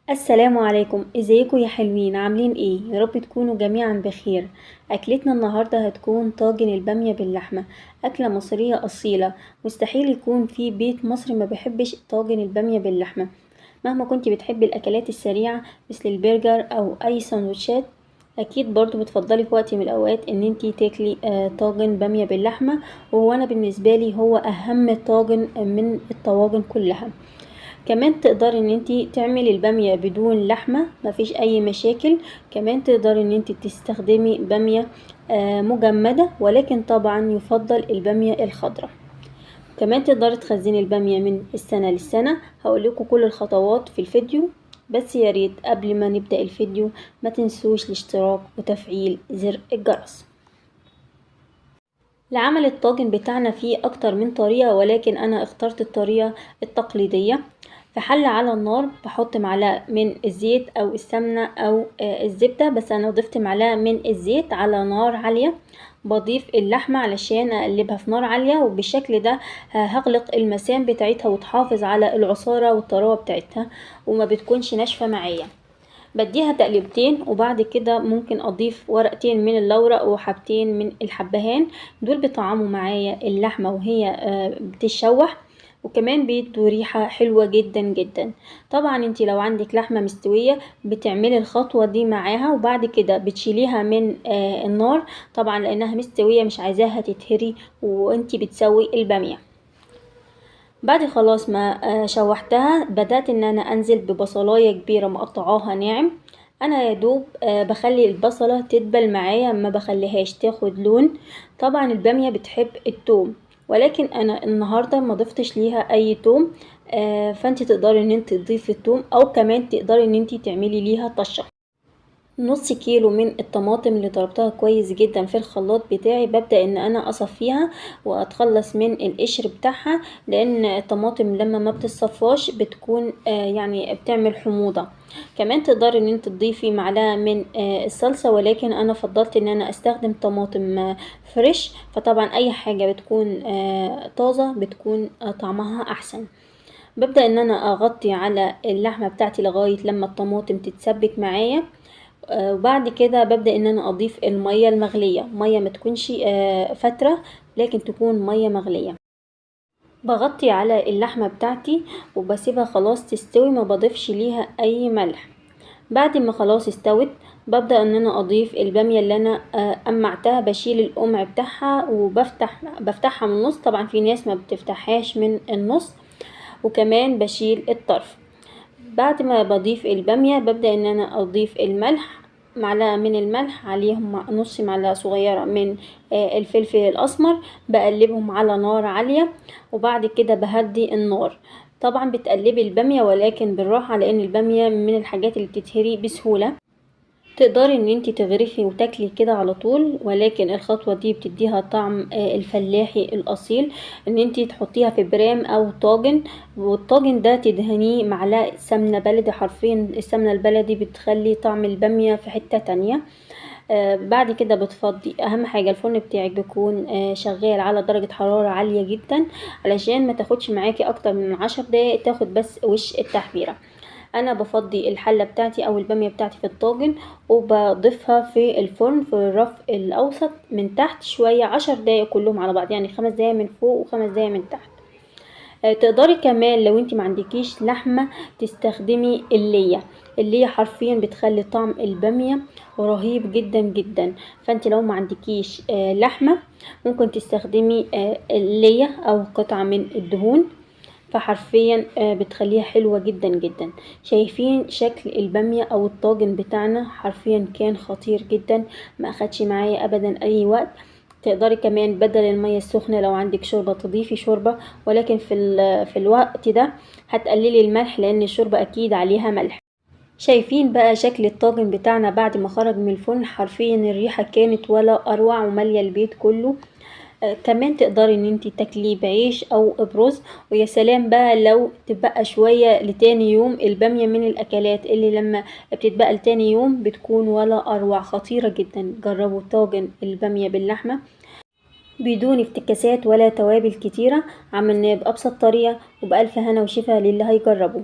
السلام عليكم، ازيكم يا حلوين؟ عاملين ايه؟ يا رب تكونوا جميعا بخير. اكلتنا النهارده هتكون طاجن الباميه باللحمه، اكله مصرية اصيلة. مستحيل يكون في بيت مصري ما بيحبش طاجن الباميه باللحمه. مهما كنت بتحبي الاكلات السريعة مثل البرجر او اي سندوتشات، اكيد برضو بتفضلي في وقت من الاوقات ان انتي تاكلي طاجن باميه باللحمه، وهو انا بالنسبة لي هو اهم طاجن من الطواجن كلها. كمان تقدري ان انتي تعملي البامية بدون لحمة، مفيش اي مشاكل. كمان تقدري ان انتي تستخدمي بامية مجمدة، ولكن طبعا يفضل البامية الخضراء. كمان تقدري تخزني البامية من السنة للسنة. هقولكم كل الخطوات في الفيديو، بس يا ريت قبل ما نبدأ الفيديو ما تنسوش الاشتراك وتفعيل زر الجرس. لعمل الطاجن بتاعنا فيه اكتر من طريقة، ولكن انا اخترت الطريقة التقليدية. في حلة على النار بحط معلقة من الزيت او السمنة او الزبدة، بس انا ضفت معلقة من الزيت على نار عالية. بضيف اللحمة علشان اقلبها في نار عالية، وبالشكل ده هغلق المسام بتاعتها وتحافظ على العصارة والطراوة بتاعتها وما بتكونش ناشفة معايا. بديها تقليبتين، وبعد كده ممكن اضيف ورقتين من اللورق وحبتين من الحبهان، دول بيطعموا معايا اللحمة وهي بتتشوح، وكمان بيدوا ريحة حلوة جدا جدا. طبعا انتي لو عندك لحمة مستوية بتعملي الخطوة دي معاها، وبعد كده بتشيليها من النار، طبعا لانها مستوية مش عايزاها تتهري وانتي بتسوي البامية. بعد خلاص ما شوحتها بدأت ان انا انزل ببصلاية كبيرة مقطعاها ناعم. انا يا دوب بخلي البصلة تدبل معايا، ما بخليهاش تاخد لون. طبعا البامية بتحب التوم، ولكن انا النهارده ما ضفتش ليها اي توم، فانت تقدري ان انت تضيفي التوم، او كمان تقدري ان انت تعملي ليها طشه. نص كيلو من الطماطم اللي ضربتها كويس جدا في الخلاط بتاعي، ببدأ ان انا اصفيها واتخلص من القشر بتاعها، لان الطماطم لما ما بتصفاش بتكون بتعمل حموضة. كمان تقدري ان انت تضيفي معلقة من الصلصة، ولكن انا فضلت ان انا استخدم طماطم فريش، فطبعا اي حاجة بتكون طازة بتكون طعمها احسن. ببدأ ان انا اغطي على اللحمة بتاعتي لغاية لما الطماطم تتسبك معايا، وبعد كده ببدأ ان انا اضيف المية المغلية، مية ما تكونش فترة لكن تكون مية مغلية. بغطي على اللحمة بتاعتي وبسيبها خلاص تستوي، ما بضيفش ليها اي ملح. بعد ما خلاص استوت ببدأ ان انا اضيف البامية اللي انا قمعتها، بشيل القمع بتاعها وبفتحها من النص، طبعا في ناس ما بتفتحهاش من النص، وكمان بشيل الطرف. بعد ما بضيف البامية ببدأ ان انا اضيف الملح، معلقة من الملح عليهم نص معلقة صغيرة من الفلفل الاسمر، بقلبهم على نار عالية، وبعد كده بهدي النار. طبعا بتقلبي البامية ولكن بالراحة، لان البامية من الحاجات اللي بتتهري بسهولة. تقدري ان انتي تغرفي وتاكلي كده على طول، ولكن الخطوة دي بتديها طعم الفلاحي الاصيل، ان انتي تحطيها في برام او طاجن، والطاجن ده تدهنيه معلقة سمنة بلدي. حرفيا السمنة البلدي بتخلي طعم البامية في حتة تانية. بعد كده بتفضي، اهم حاجة الفرن بتاعك بيكون شغال على درجة حرارة عالية جدا، علشان ما تاخدش معاكي اكتر من 10 دقايق، تاخد بس وش التحميرة. انا بفضي الحلة بتاعتي او البامية بتاعتي في الطاجن وبضيفها في الفرن في الرف الاوسط من تحت شوية، 10 دقايق كلهم على بعض، يعني 5 دقايق من فوق وخمس دقايق من تحت. تقدري كمان لو انتي ما عندكيش لحمة تستخدمي اللية، اللية حرفيا بتخلي طعم البامية رهيب جدا جدا. فانتي لو ما عندكيش لحمة ممكن تستخدمي اللية او قطعة من الدهون، فحرفيا بتخليها حلوة جدا جدا. شايفين شكل البامية او الطاجن بتاعنا؟ حرفيا كان خطير جدا، ما اخدش معايا ابدا اي وقت. تقدري كمان بدل المية السخنة لو عندك شوربة تضيفي شوربة، ولكن في الوقت ده هتقللي الملح لان الشوربة اكيد عليها ملح. شايفين بقى شكل الطاجن بتاعنا بعد ما خرج من الفرن؟ حرفيا الريحة كانت ولا اروع ومالية البيت كله. كمان تقدري ان انتي تاكليه بعيش او برز، ويا سلام بقى لو تبقى شوية لتاني يوم. البامية من الاكلات اللي لما بتتبقى لتاني يوم بتكون ولا اروع، خطيرة جدا. جربوا طاجن البامية باللحمة بدون افتكاسات ولا توابل كتيرة، عملناه بأبسط طريقة، وبألف هنا وشفا للي هيجربه.